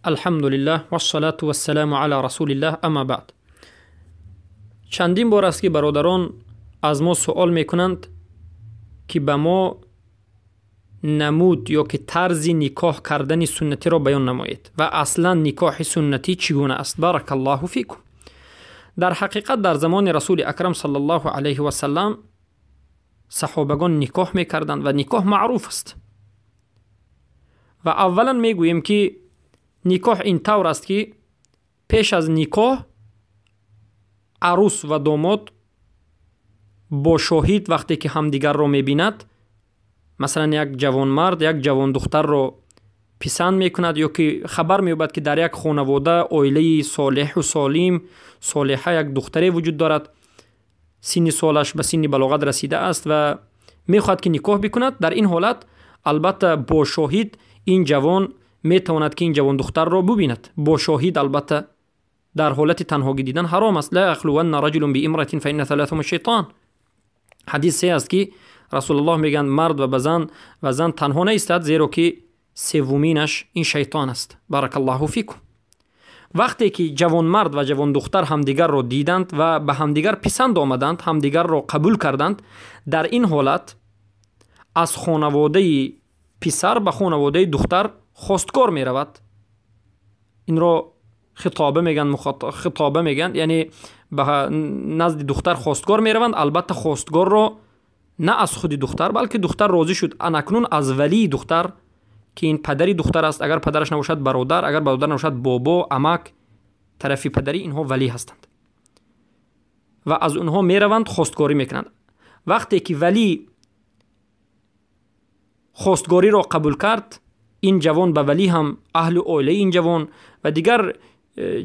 Алҳамдулиллаҳ вассалату вассаламу ала расулиллаҳ, амма баъд. Чандин бор аст, ки бародарон аз мо суол мекунанд, ки ба мо намуд ё ки тарзи никоҳ кардани суннатиро баён намоед ва аслан никоҳи суннатӣ чӣ гуна аст. Баракаллоҳу фикум. Дар ҳақиқат, дар замони Расули Акрам саллаллоҳу алайҳи васаллам саҳобагон никоҳ мекарданд ва никоҳ маъруф аст. Ва аввалан мегӯем, ки никоҳ ин тавр аст, ки пеш аз никоҳ арӯс ва домод бо шоҳид, вақте ки ҳамдигарро мебинад, масалан, як ҷавонмард як ҷавондухтарро писанд мекунад ё ки хабар меёбад, ки дар як хонавода, оилаи солеҳу солим, солеҳа як духтаре вуҷуд дорад, синни солаш ба синни балоғат расидааст ва мехоҳад, ки никоҳ бикунад. Дар ин ҳолат, албатта, бо шоҳид ин ҷавон метавонад, ки ин ҷавондухтарро бубинад. Бо шоҳид, албатта, дар ҳолати танҳогӣ дидан ҳаром аст. Ла яхлуванна раҷулун биимратин фаинна саласаҳум шайтон. Ҳадис се аст, ки Расулуллоҳ мегӯянд: мард ва ба зан ва зан танҳо наистад, зеро ки севуминаш ин шайтон аст. Баракаллоҳу фикум. Вақте ки ҷавонмард ва ҷавондухтар ҳамдигарро диданд ва ба ҳамдигар писанд омаданд, ҳамдигарро қабул карданд, дар ин ҳолат аз хонаводаи писар ба хонаводаи духтар хосткор меравад. Инро хитоба мегӯянд, хитоба мегӯянд, яъне ба назди духтар хостгор мераванд. Албатта, хостгорро на аз худи духтар, балки духтар розӣ шуд, анакнун аз валии духтар, ки ин падари духтар аст, агар падараш набошад, бародар, агар бародар набошад, бобо, амак тарафи падарӣ, инҳо валӣ ҳастанд ва аз онҳо мераванд, хостгорӣ мекунанд. Вақте ки валӣ хостгориро қабул кард, ин ҷавон ба валӣ ҳам аҳлу оилаи ин ҷавон ва дигар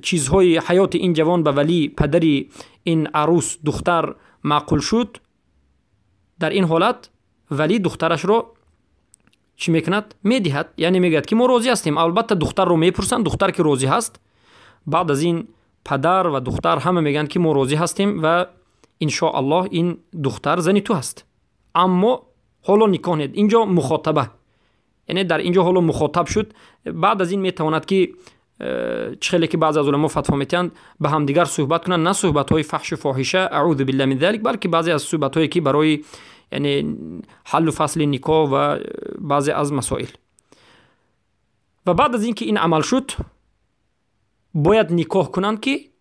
чизҳои ҳаёти ин ҷавон ба валӣ, падари ин арӯс, духтар маъқул шуд, дар ин ҳолат валӣ духтарашро чӣ мекунад? Медиҳад, яъне мегӯяд, ки мо розӣ ҳастем. Албатта, духтарро мепурсанд. Духтар ки розӣ ҳаст, баъд аз ин падар ва духтар ҳама мегӯянд, ки мо розӣ ҳастем ва иншоаллоҳ ин духтар зани ту ҳаст, аммо ҳоло никоҳ нет. Инҷо мухотаба, яъне дар инҷо ҳоло мухотаб шуд. Баъд аз ин метавонад, ки чӣ хеле ки баъзе аз уламо фатво метиҳанд, ба ҳамдигар суҳбат кунанд, на суҳбатҳои фаҳшу фоҳиша, аъузу билла мин залик, балки баъзе аз суҳбатҳое, ки барои, яъне, ҳаллу фасли никоҳ ва баъзе аз масоил. Ва баъд аз ин ки ин амал шуд, бояд никоҳ кунанд, ки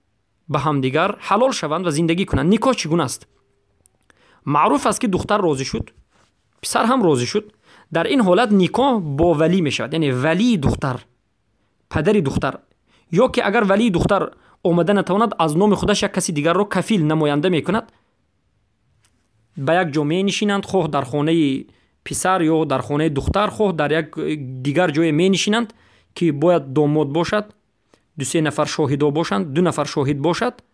ба ҳамдигар ҳалол шаванд ва зиндагӣ кунанд. Никоҳ чӣ гуна аст? Маъруф аст, ки духтар розӣ шуд, писар ҳам розӣ шуд, дар ин ҳолат никоҳ бо валӣ мешавад, яъне валии духтар, падари духтар, ё ки агар валии духтар омада натавонад, аз номи худаш як каси дигарро кафил, намоянда мекунад. Ба як ҷо менишинанд, хоҳ дар хонаи писар ё дар хонаи духтар, хоҳ дар як дигар ҷое менишинанд, ки бояд домод бошад, дусе нафар шоҳидо бошанд, ду нафар шоҳид бошад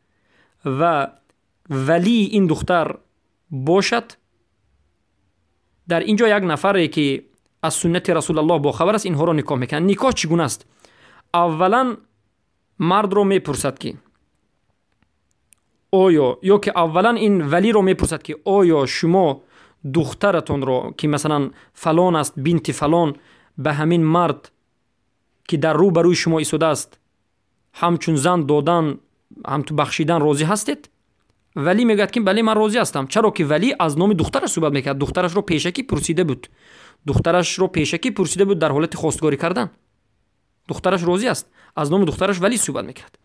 ва валии ин духтар бошад. Дар ин ҷо як нафаре, ки аз суннати Расулаллоҳ бохабар аст, инҳоро никоҳ мекунад. Никоҳ чӣ гуна аст? Аввалан мардро мепурсад, ки оё, ё ки аввалан ин валиро мепурсад, ки оё шумо духтаратонро, ки масалан фалон аст, бинти фалон, ба ҳамин мард, ки дар рӯ ба рӯи шумо истодааст, ҳамчун зан додан, ҳамту бахшидан розӣ ҳастед? Валӣ мегӯяд, ки бале, ман розӣ ҳастам, чаро ки валӣ аз номи духтараш суҳбат мекард. Духтарашро пешакӣ пурсида буд, духтарашро пешакӣ пурсида буд дар ҳолати хостгорӣ кардан. Духтараш розӣ аст, аз номи духтараш валӣ суҳбат мекард.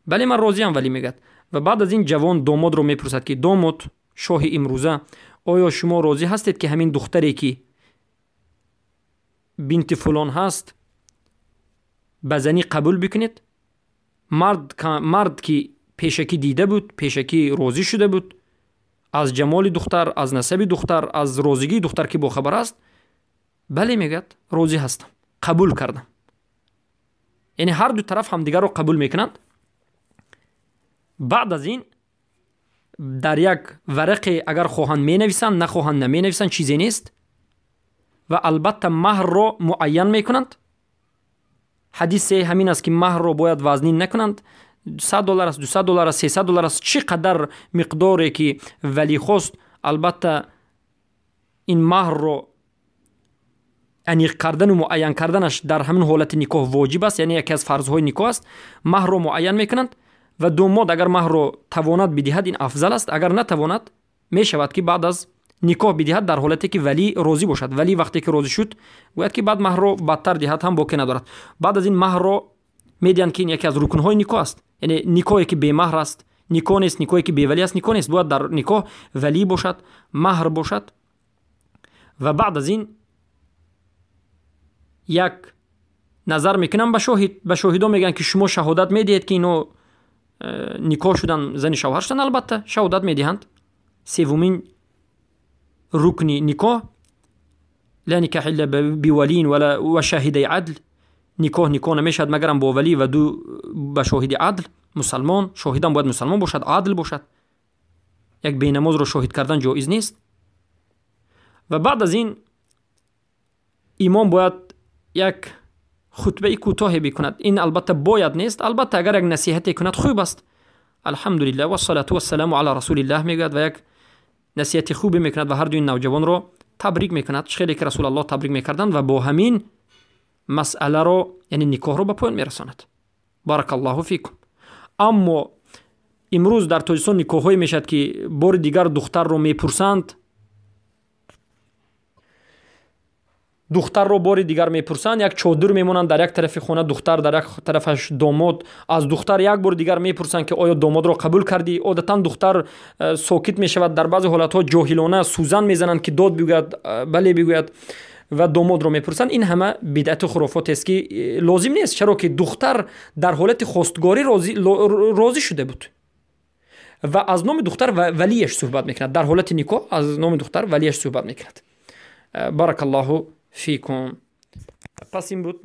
Бале, ман розиам, валӣ мегӯяд. Ва баъд аз ин ҷавон домодро мепурсад, ки домод, шоҳи имрӯза, оё шумо розӣ ҳастед, ки ҳамин духтаре, ки бинти фулон ҳаст, ба занӣ қабул бикунед? Мард, ки пешакӣ дида буд, пешакӣ розӣ шуда буд, аз ҷамоли духтар, аз насаби духтар, аз розигии духтар ки бохабар аст, бале, мегӯяд, розӣ ҳастам, қабул кардам. Яъне ҳар ду тараф ҳамдигарро қабул мекунанд. Баъд аз ин дар як варақе, агар хоҳанд, менависанд, нахоҳанд, наменависанд, чизе нест. Ва албатта маҳрро муайян мекунанд. Ҳадисе ҳамин аст, ки маҳрро бояд вазнин накунанд. 100 доллар аст, 200 доллар аст, 300 доллар аст, чӣ қадар миқдоре ки валӣ хост, албатта ин маҳрро Аниқ кардану муайян карданаш дар ҳамин ҳолати никоҳ воҷиб аст, яъне яке аз фарзҳои никоҳ аст. Маҳрро муайян мекунанд ва домод агар маҳрро тавонад бидиҳад, ин афзал аст. Агар натавонад, мешавад, ки баъд аз никоҳ бидиҳад, дар ҳолате ки валӣ розӣ бошад. Валӣ вақте ки розӣ шуд, гӯяд, ки баъд маҳрро бадтар диҳад ҳам боке надорад. Баъд аз ин маҳрро медиҳанд, ки ин яке аз рукнҳои никоҳ аст. Яъне никоҳе ки бемаҳр аст, никоҳ нест, никоҳе ки бевалӣ аст, никоҳ нест. Бояд дар никоҳ валӣ бошад, маҳр бошад. Ва баъд аз ин як назар мекунам ба шоҳид. Ба шоҳидон мегӯянд, ки шумо шаҳодат медиҳед, ки ино никоҳ шудан, зани шавҳар шудан. Албатта, шаҳодат медиҳанд. Севумин рукни никоҳ: لا نكاح إلا بولي وشاهدي عدل. Никоҳ никоҳ намешавад, магарам бо валӣ ва ду ба шоҳиди адл, мусалмон. Шоҳидам бояд мусалмон бошад, адл бошад. Як бенамозро шоҳид кардан ҷоиз нест. Ва баъд аз ин имом бояд як хутбаи кӯтоҳе бикунад. Ин албатта бояд нест, албатта агар як насиҳате кунад, хуб аст. Алҳамдулиллаҳ вассалату вассаламу ала расулиллаҳ мегӯяд ва як насиҳати хубе мекунад ва ҳар дуи навҷавонро табрик мекунад, чӣ хеле ки Расулаллоҳ табрик мекарданд, ва бо ҳамин масъаларо, яъне никоҳро, ба поён мерасонад. Баракаллоҳу фикум. Аммо имрӯз дар Тоҷикистон никоҳҳое мешавад, ки бори дигар духтарро мепурсанд, духтарро бори дигар мепурсанд, як чодур мемонанд, дар як тарафи хона духтар, дар як тарафаш домод. Аз духтар як бори дигар мепурсанд, ки оё домодро қабул кардӣ? Одатан духтар сокит мешавад. Дар баъзе ҳолатҳо ҷоҳилона сӯзан мезананд, ки дод бигӯяд, бале бигӯяд, ва домодро мепурсанд. Ин ҳама бидъату хурофотест, ки лозим нест, чаро ки духтар дар ҳолати хостгорӣ розӣ шуда буд. Ва аз номи духтар валияш суҳбат мекунад. Дар ҳолати никоҳ аз номи духтар валияш суҳбат мекунад. Баракаллоҳу фикум. Пас ин буд.